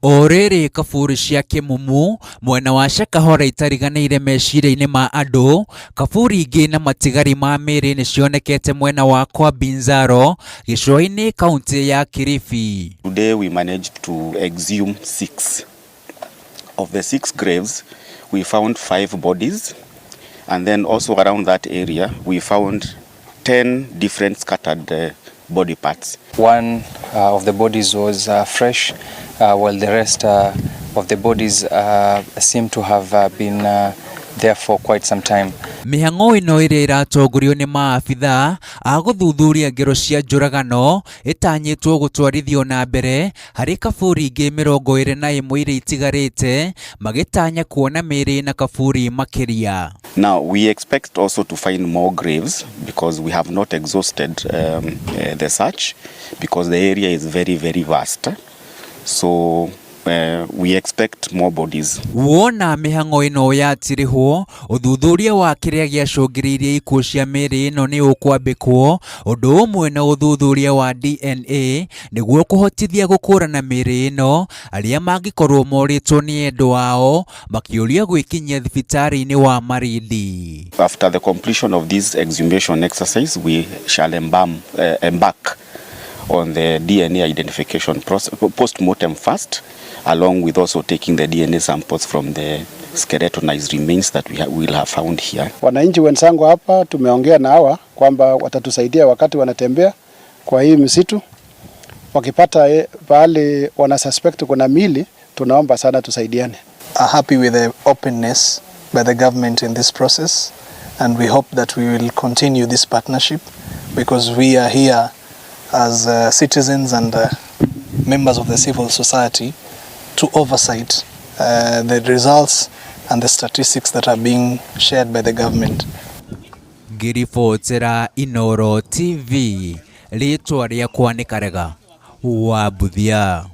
O rĩrĩ kaburi cia Kĩmumu mwena wa Shakahola itariganĩire meciria-inĩ ma andũ, kaburi ingĩ na matigari ma mĩĩrĩ nĩ cionekete mwena wa Kwa Binzaro gĩcũa-inĩ kaũntĩ ya Kilifi. Today we managed to exhume six. Of the six graves, we found five bodies and then also around that area we found 10 different scattered body parts. One of the bodies was fresh, while the rest of the bodies seem to have been there for quite some time. Mĩhang'o ĩno ĩrĩa ĩratongorio nĩ maabitha a gũthuthuria ngero cia njũragano ĩtanyĩtwo gũtwarithio na mbere harĩ kaburi ingĩ 21 iria itigarĩte magĩtanya kuona mĩĩrĩ na kaburi makĩria. Now, we expect also to find more graves because we have not exhausted the search because the area is very, very vast. So we expect more bodies. Wona mĩhang'o ĩno yatirihwo, ũthuthuria wa kĩrĩa gĩacũngĩrĩirie ikuũ cia mĩĩrĩ ĩno nĩ ũkwambĩkwo, ũndũ ũmwe na ũthuthuria wa DNA nĩguo kũhotithia gũkũrana mĩĩrĩ ĩno arĩa mangĩkorwo morĩtwo nĩ endwa ao makĩũria gwĩkinyia thibitarĩ-inĩ wa Malindi. After the completion of this exhumation exercise, we shall embark on the DNA identification process, post-mortem first, along with also taking the DNA samples from the skeletonized remains that we will have found here. Wananchi wenzangu hapa tumeongea na hawa kwamba watatusaidia wakati wanatembea kwa hii msitu, wakipata pahali wana suspect kuna miili, tunaomba sana tusaidiane. Are happy with the openness by the government in this process, and we hope that we will continue this partnership because we are here as citizens and members of the civil society to oversight the results and the statistics that are being shared by the government. Ngĩribotera Inooro TV, rĩtwa rĩakwa nĩ Karega wa Mbuthia.